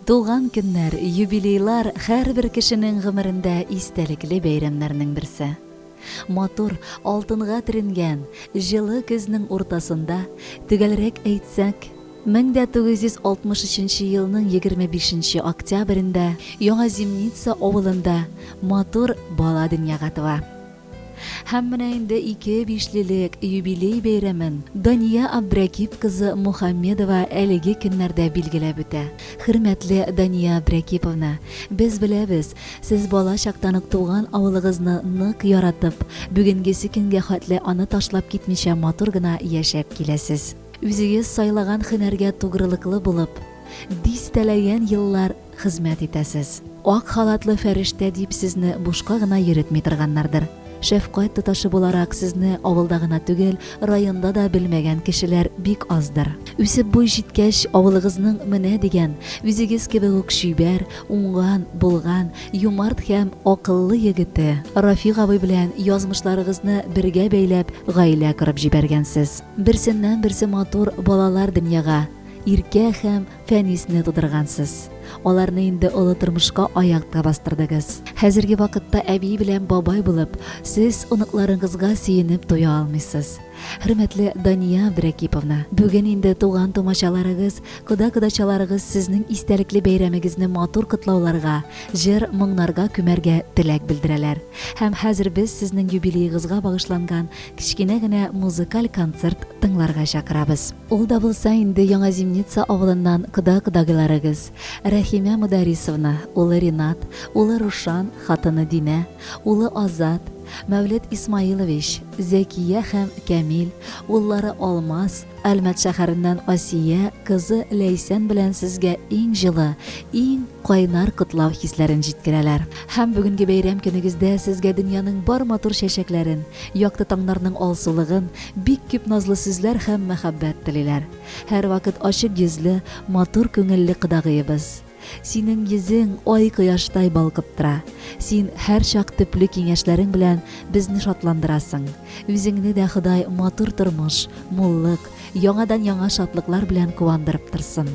Туган көннәр, юбилейлар һәрбер кешенең гомерендә истәлекле бәйрәмнәрнең берсе. Матур, алтынга төренгән, җылы көзнең уртасында, төгәлрәк әйтсәк, 1963 елның 25 нче октябрендә Яңа Зимница авылында матур бала дөньяга туа. Һәм менә инде ике бишлелек юбилей бәйрәмен Дания Абдрәкип кызы Мухаммедова әлеге көннәрдә билгеләп үтә. Хөрмәтле Дания Абдрәкиповна, без беләбез, сез бала чактан ук туган авылыгызны нык яратып, бүгенгесе көнгә хәтле аны ташлап китмичә матур гына яшәп киләсез. Үзегез сайлаган һөнәргә тугрылыклы булып, дистәләгән еллар хезмәт итәсез. Ак халатлы фәрештә дип сезне бушка гына йөретми торганнардыр. Шәфкать туташы буларак сезне авылда гына түгел, районда да белмәгән кешеләр бик аздыр. Үсеп буй җиткәч, авылыгызның менә дигән, үзегез кебек үк чибәр, уңган, булган, юмарт һәм акыллы егете Рафик абый белән язмышларыгызны бергә бәйләп гаилә корып җибәргәнсез. Берсеннән-берсе матур балалар дөньяга, Иркә һәм Фәнисне тудыргансыз. Аларны инде олы тормышка аяк та бастырдыгыз. Хәзерге вакытта әби белән бабай булып, сез оныкларыгызга сөенеп туя алмыйсыз. Хөрмәтле Дания Абдрәкиповна, бүген инде туган-тумачаларыгыз, кода-кодачаларыгыз сезнең истәлекле бәйрәмегезне матур котлауларга, җыр-моңнарга күмәргә теләк белдерәләр. Һәм хәзер без сезнең юбилеегызга багышланган кечкенә генә музыкаль концерт тыңларга чакырабыз. Ул да булса инде Яңа Зимница авылыннан кода-кодагыйларыгыз, Рәхимә Мөдәрисовна, улы Ринат, улы Рушан, хатыны Динә, улы Азат, Мәүлет Исмаилович, Зәкия һәм Кәмил, уллары Алмаз, Әлмәт шәһәреннән Асия, кызы Ләйсән белән сезгә иң җылы, иң кайнар котлау хисләрен җиткерәләр. Һәм бүгенге бәйрәм көнегездә сезгә дөньяның бар матур чәчәкләрен, якты таңнарның алсулыгын, бик күп назлы сүзләр һәм мәхәббәт телиләр. Һәрвакыт ачык йөзле, матур күңелле кодагыебыз. Синең йөзең ай-кояштай балкып тора. Син һәрчак төпле киңәшләрең белән безне шатландырасың. Үзеңне дә Ходай матур тормыш, муллык, яңадан-яңа шатлыклар белән куандырып торсын.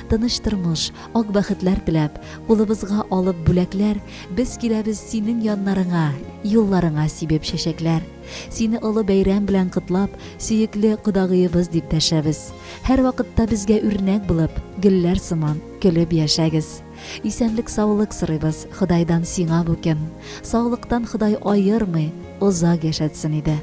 Тыныч тормыш, ак бәхетләр теләп, кулыбызга алып бүләкләр, без киләбез синең яннарыңа, юлларыңа сибеп чәчәкләр. Сине олы бәйрәм белән котлап, сөекле кодагыебыз дип дәшәбез. Һәрвакытта безгә үрнәк булып, гөлләр сыман көлеп яшәгез. Исәнлек-саулык сорыйбыз Ходайдан сиңа бу көн. Саулыктан Ходай аермый, озак яшәтсен иде.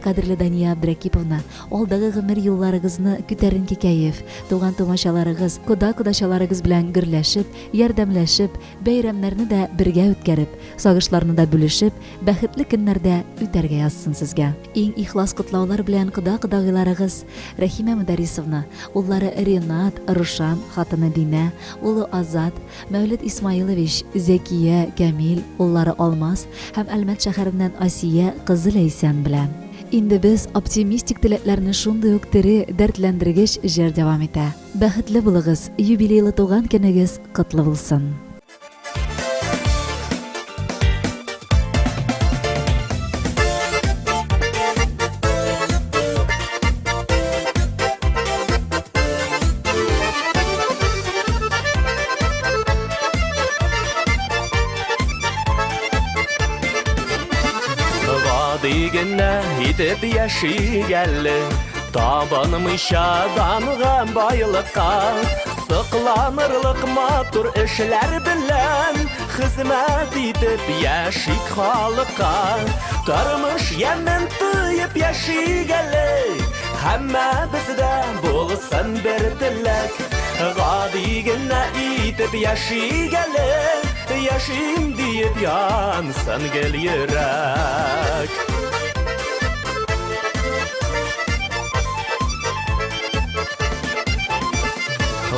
Кадерле Дания Абдрәкиповна, алдагы гомер юлларыгызны күтәренке кәеф, туган-тумачаларыгыз, кода-кодачаларыгыз белән гөрләшеп, ярдәмләшеп, бәйрәмнәрне дә бергә үткәреп, сагышларны да бүлешеп, бәхетле көннәрдә үтәргә язсын сезгә. Иң ихлас котлаулар белән кода-кодагыйларыгыз Рәхимә Мөдәррисовна, уллары Ренат, Рушан, хатыны Динә, улы Азат, Мәүлет Исмаилович, Зәкия, Кәмил, уллары Алмаз һәм Әлмәт шәһәреннән Асия, кызы Ләйсән белән. Инде без оптимистик теләкләрне шундый ук тере, дәртләндергеч җыр дәвам итә. Бәхетле булыгыз, юбилейлы туган көнегез котлы булсын! Гади генә итеп яшик әле, табынмыйча данга, байлыкка. Сокланырлык матур эшләр белән Хезмәт итеп яшик халыкка. Тормыш ямен тоеп яшик әле, Һәммәбездә булсын бер теләк. Гади генә итеп яшик әле, Яшим диеп янсын гел йөрәк.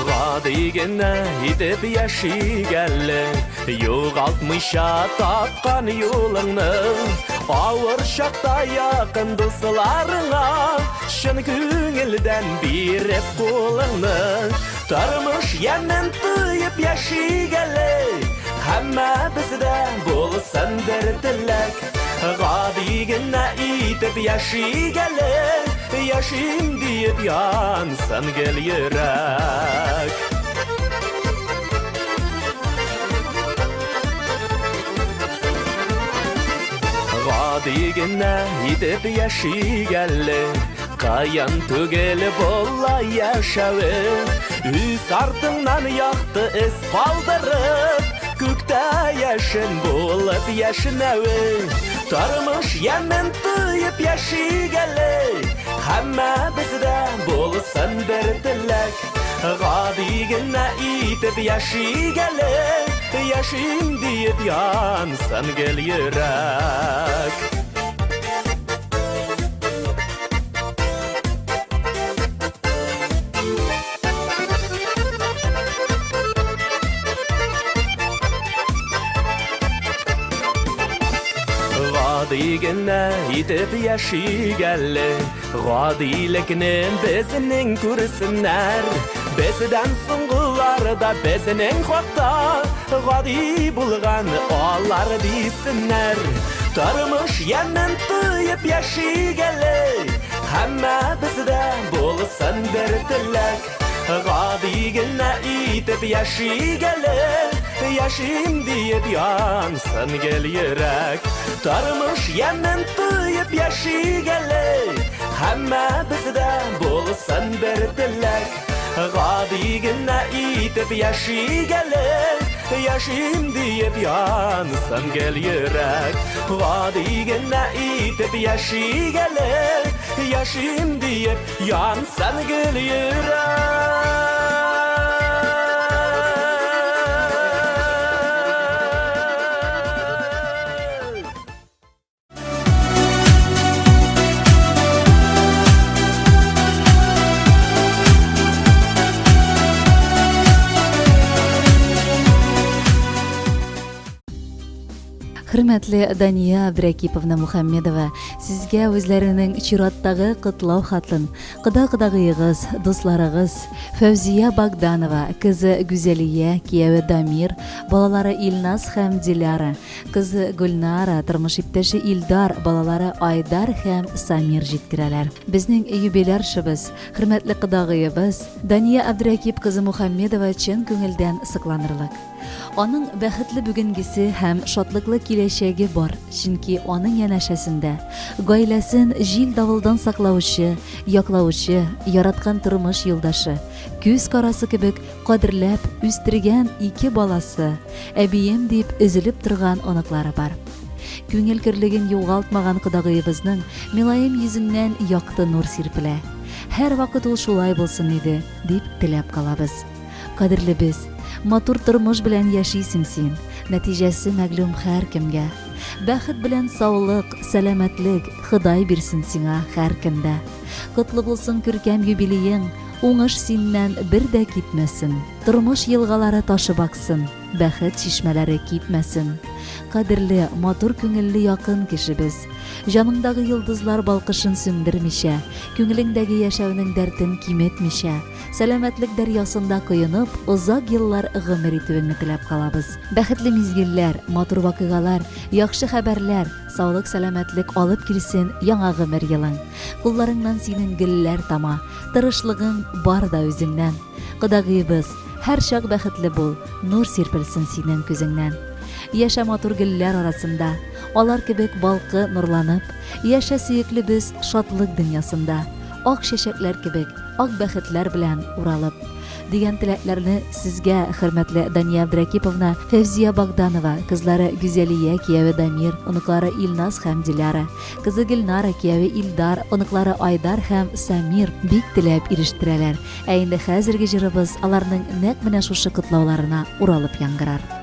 Гади генә итеп яшик әле, Югалтмыйча тапкан юлыңны. Авыр чакта якын дусларыңа Чын күңелдән биреп кулыңны. Тормыш ямен тоеп яшик әле, Һәммәбездә булсын бер теләк. Гади генә итеп яшик әле, Яшим диеп янсын гел йөрәк. Гади генә итеп яшик әле, Кыен түгел болай яшәве. Үз артыңнан якты эз калдырып, Күктә яшен булып яшенәве. Тормыш ямен тоеп яшик әле, Һәммәбездә булсын бер теләк. Гади генә итеп яшик әле, Яшим диеп янсын гел йөрәк. Гади генә итеп яшик әле, Гадилекне безнең күрсеннәр. Бездән соңгылар да безнең хакта гади булган алар дисеннәр. Тормыш ямен тоеп яшик әле, Һәммәбездә булсын бер теләк. Гади генә итеп яшик әле, Яшим диеп янсын гел йөрәк. Тормыш ямен тоеп яшик әле, Һәммәбездә булсын бер теләк. Гади генә итеп яшик әле, Яшим диеп янсын гел йөрәк. Гади генә итеп яшик әле, Яшим диеп янсын гел йөрәк. Хөрмәтле Дания Абдракиповна Мухаммедова, сезгә үзләренең чираттагы котлау хатын, кода-кодагыегыз, дусларыгыз Фәүзия Богданова, кызы Гүзәлия, кияве Дамир, балалары Илназ һәм Диляра, Кызы Гөлнара, тормыш иптәше Илдар, балалары Айдар һәм Самир җиткерәләр. Безнең юбиляршыбыз, хөрмәтле кодагыебыз Дания Абдрәкип кызы Мухаммедова чын күңелдән сокланырлык. Аның бәхетле бүгенгесе һәм шатлыклы киләчәге бар, чөнки аның янәшәсендә гаиләсен җил-давылдан саклаучы, яклаучы, яраткан тормыш юлдашы, күз карасы кебек Кадерләп үстергән ике баласы, әбием дип өзелеп торган оныклары бар. Күңел көрлеген югалтмаган кодагыебызның милаем йөзеннән якты нур сирпелә. Һәрвакыт ул шулай булсын иде, дип теләп калабыз. Кадерлебез, матур тормыш белән яшисең син, нәтиҗәсе мәгълүм һәркемгә. Бәхет белән саулык, сәламәтлек Ходай бирсен сиңа һәр көндә. Котлы булсын күркәм юбилеең, Уңыш синнән бер дә китмәсен, Тормыш елгалары ташып аксын, Бәхет чишмәләре кипмәсен. Кадерле, матур күңелле якын кешебез! Җаныңдагы йолдызлар балкышын сүндермичә, Күңелеңдәге яшәүнең дәртен киметмичә, Сәламәтлек дәрьясында коенып, Озак еллар гомер итүеңне теләп калабыз. Бәхетле мизгелләр, матур вакыйгалар, Яхшы хәбәрләр, саулык-сәламәтлек алып килсен яңа гомер елың. Кулларыңнан синең гөлләр тама, Тырышлыгың бар да үзеңнән. Кодагыебыз, һәрчак бәхетле бул, Нур сирпелсен синең күзеңнән. Яшә матур гөлләр арасында, Алар кебек балкы, нурланып. Яшә, сөеклебез, шатлык дөньясында, Ак чәчәкләр кебек, ак бәхетләр белән уралып. Дигән теләкләрне сезгә, хөрмәтле Дания Абдракиповна, Фәүзия Богданова, кызлары Гүзәлия, кияве Дамир, оныклары Илназ һәм Диляра, кызы Гөлнара, кияве Илдар, оныклары Айдар һәм Самир бик теләп ирештерәләр. Ә инде хәзерге җырыбыз аларның нәкъ менә шушы котлауларына уралып яңгырар.